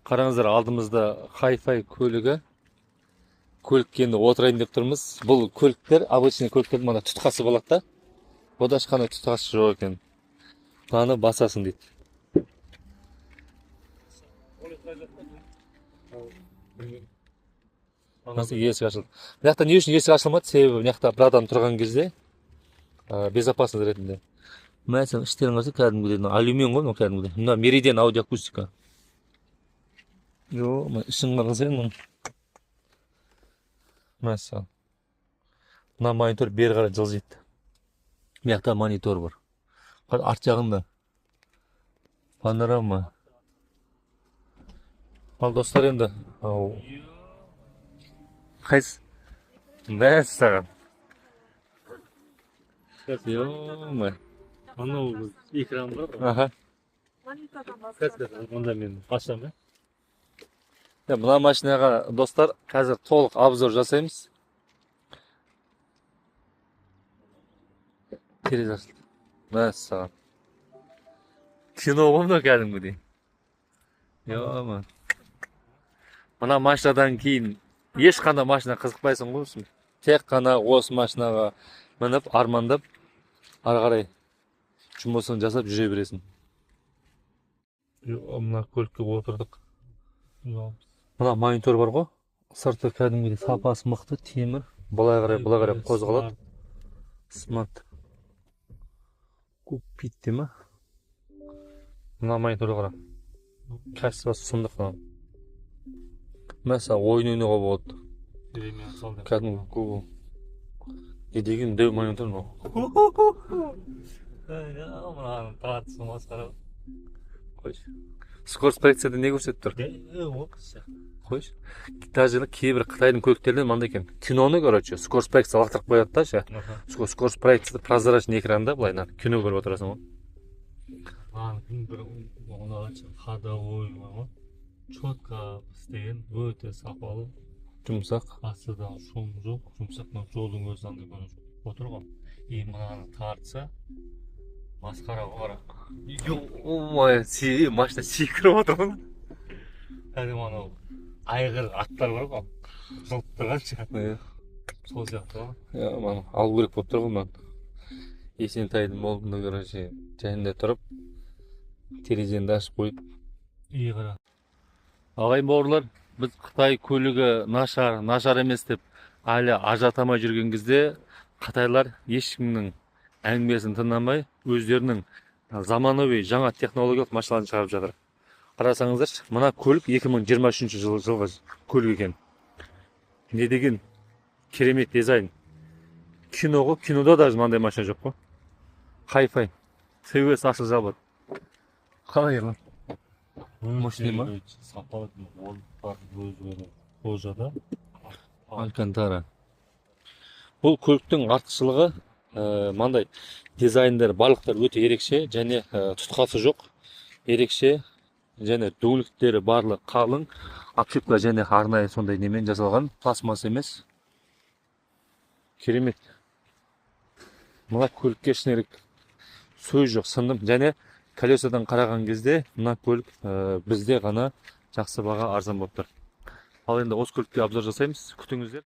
Қараңыздар, алдымызда хай-фай көлігі. Көлікке енді отырайын деп тұрмыз. Бұл көліктер, обычный көліктердің мына тұтқасы болады да. Бұда ешқандай тұтқасы жоқ екен. Мынаны басасың дейді. Мынасы есік ашылды. Мына жақта не үшін есік ашылмады? Себебі мына жақта бір адам тұрған кезде безопасность ретінде. Мәселен, іштерін қараса, кәдімгідей мына алюмин ғой мынау кәдімгідей. Мына Меридиан аудиоакустика. Жо, мына ішін қарасаң мына. Мәселен. Мына монитор бері қарай жылжиды. Мына жақта монитор бар. Арт жағында панорама. Ал достар енді ау. Қайсы? Мәссаған. Ё-моё. Анау экран бар ғой. Аха. Монитордан басқа. Онда мен ашамын. Иә, мына машинаға, достар, қазір толық обзор жасаймыз. Терезе ашылды. Мәссаған. Кино ғой мынау кәдімгідей. Ё-моё. Мына машинадан кейін ешқандай машина қызықпайсың ғой осымен. Тек қана осы машинаға мініп, армандап, ары қарай жұмысын жасап жүре бересің. Йо, мына көлікке отырдық. Мына монитор бар ғой. Сырты кәдімгідей сапасы мықты, темір. Былай қарай, былай қарай қозғалады. Смарт. Кокпит дей ма? Мына мониторды қара. Качествосы сұмдық мынаның. Мәселен, ойын ойнауға болады. Кәдімгі Google. Не деген дәу монитор мынау. Мынаның тартысы масқара. Қойшы. Скорость проекцияда не көрсетіп тұр? Қойшы. Даже кейбір қытайдың көліктерінде мынандай екен. Киноны, короче, скорость проекция лақтырып қояды да ше. Скорость проекцияда прозрачный экранда былай кино көріп отырасың ғой. Мынаның бір ұнағанша ходовой ғой. Четко істеген, өте сапалы. Жұмсақ. Астыда шум жоқ, жұмсақ, мына жолдың өзі андай көрініп отыр ғой. И мынаны тартса масқара ғой, қара. Ё-моё, машина секіріп отыр ғой. Кәдімгі анау айғыр аттар бар ғой, жылып тұрғанша. Иә. Сол сияқты ғой. Иә, мынаны алу керек болып тұр ғой мынаны. Есентайдың молында, короче, жайында тұрып, терезені ашып қойып. И қара. Ағайын бауырлар, біз қытай көлігі нашар, нашар емес деп әлі ажыратамай жүрген кезде қытайлар ешкімнің әңгімесін тыңдамай өздерінің заманауи жаңа технологиялық машиналарын шығарып жатыр. Қарасаңыздаршы, мына көлік 2023 жылғы көлік екен. Не деген керемет дизайн. Кино ғой, кинода даже мынандай машина жоқ қой. Хай-фай. ТВ ашылып жабылады. Қалай, Ерлан? Мощный ма? Сапалы, орындықтар өздері кожада. Алькантара. Бұл көліктің артықшылығы мынандай дизайндер, барлықтары өте ерекше және тұтқасы жоқ. Ерекше және дөңгелектері барлығы қалың. Обшивка және арнайы сондай немен жасалған, пластмасс емес. Керемет. Мына көлікке шыны керек сөз жоқ, сындым. Және колесадан қараған кезде мына көлік бізде ғана жақсы баға, арзан болып тұр. Ал енді осы көлікке обзор жасаймыз, күтіңіздер.